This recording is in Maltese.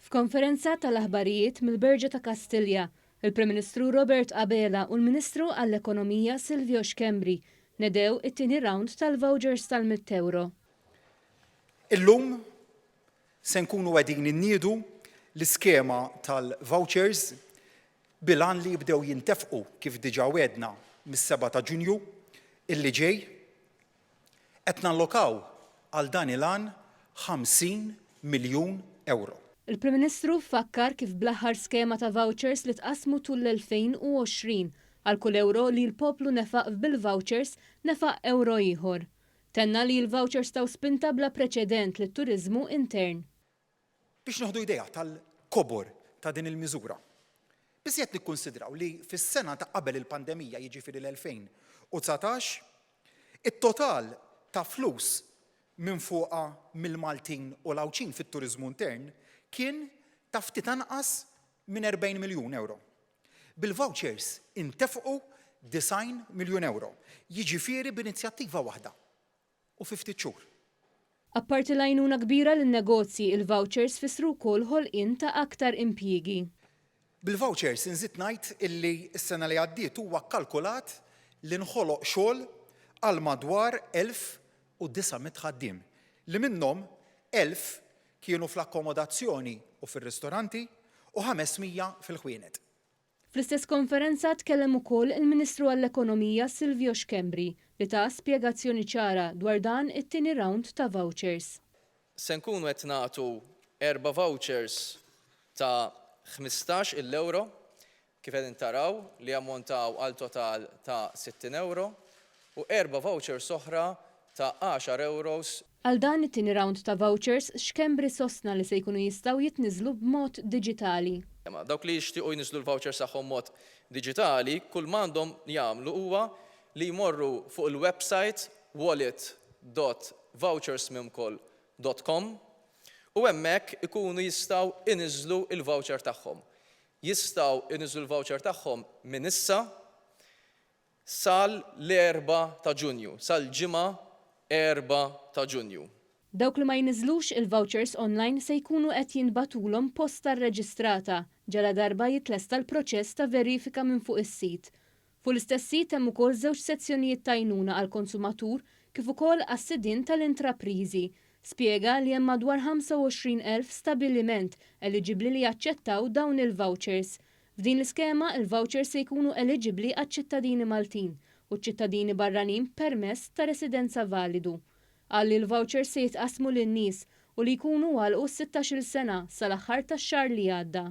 F'konferenza tal-aħbarijiet mill-Berġa ta' Kastilja, il-Prim Ministru Robert Abela u l-Ministru għall-Ekonomija Silvio Schembri nedew it-tieni round tal-vouchers tal-mitt ewro. Illum se nkunu qegħdin inniedu l-iskema tal-vouchers bil-għan li jibdew jintefqu kif diġà wegħdna mis-sebgħa ta' Ġunju illi ġej. Qed nallokaw għal dan il-għan 50 miljun ewro. Il-Prim Ministru fakkar kif bl-aħħar skema ta' vouchers li tqassmu tul l-2020, għal kull ewro li l-poplu nefaq bil-vouchers nefaq ewro ieħor. Tenna li l-vouchers taw spinta bla preċedent lit-turiżmu intern. Biex nieħdu idea tal-kobor ta' din il-miżura, biżżejjed nikkunsidraw li fis-sena ta' qabel il-pandemija, jiġifieri l-2019, it-total ta' flus minfuqa mill-Maltin u l-Għawdxin fit-turiżmu intern kien ta' ftit anqas minn 40 miljun ewro. Bil-vouchers intefqu 90 miljun ewro, jiġifieri b'inizjattiva waħda u fi ftit xhur. Apparti l-għajnuna kbira lin-negozji, il-vouchers fissru wkoll ħolqien ta' aktar impjiegi. Bil-vouchers inżid ngħid illi s-sena li għaddiet huwa kkalkulat li nħoloq xogħol għal madwar 1,900 ħaddiem, li minnhom 1,000 kienu fl-akkomodazzjoni u fir-ristoranti u 500 fil-ħwienet. Fl-istess konferenza tkellem ukoll il-Ministru għall-Ekonomija Silvio Schembri li ta spjegazzjoni ċara dwar dan it-tieni round ta' vouchers. Se nkunu qed nagħtu erba' vouchers ta' 15 il ewro, kif qegħdin taraw, li jammontaw għal total ta' 60 ewro, u erba' vouchers oħra ta' għaxar euros. Għal dan it-tieni round ta' vouchers, Schembri sostna li se jkunu jistgħu jitniżżlu b'mod diġitali. Dawk li jixtiequ jniżżlu l-vouchers tagħhom b'mod diġitali, kull m'għandhom jagħmlu huwa li jmorru fuq il-website wallet dot vouchersmimcol dot com u hemmhekk ikunu jistgħu jniżżlu l-voucher tagħhom. Jistgħu jniżżlu l-voucher tagħhom minn issa sal-erbgħa ta' Ġunju, sal-Ġimgħa 4 ta' Ġunju. Dawk li ma jniżżlux il-vouchers online se jkunu qed jintbagħtulhom posta rreġistrata ġaladarba jitlesta l-proċess ta' verifika minn fuq is-sit. Fuq l-istess sit hemm ukoll żewġ sezzjonijiet t'għajnuna għall-konsumatur kif ukoll għas-sidien tal-intrapriżi. Spjega li hemm madwar 25,000 stabiliment eliġibbli li jaċċettaw dawn il-vouchers. F'din l-iskema, il-vouchers se jkunu eliġibbli għaċ-ċittadini Maltin u ċ-ċittadini barranin b'permess ta' residenza validu. Qal li l-vouchers se jitqassmu lin-nies u li jkunu għalqu s-sittax-il sena sal-aħħar tax-xahar li għadda.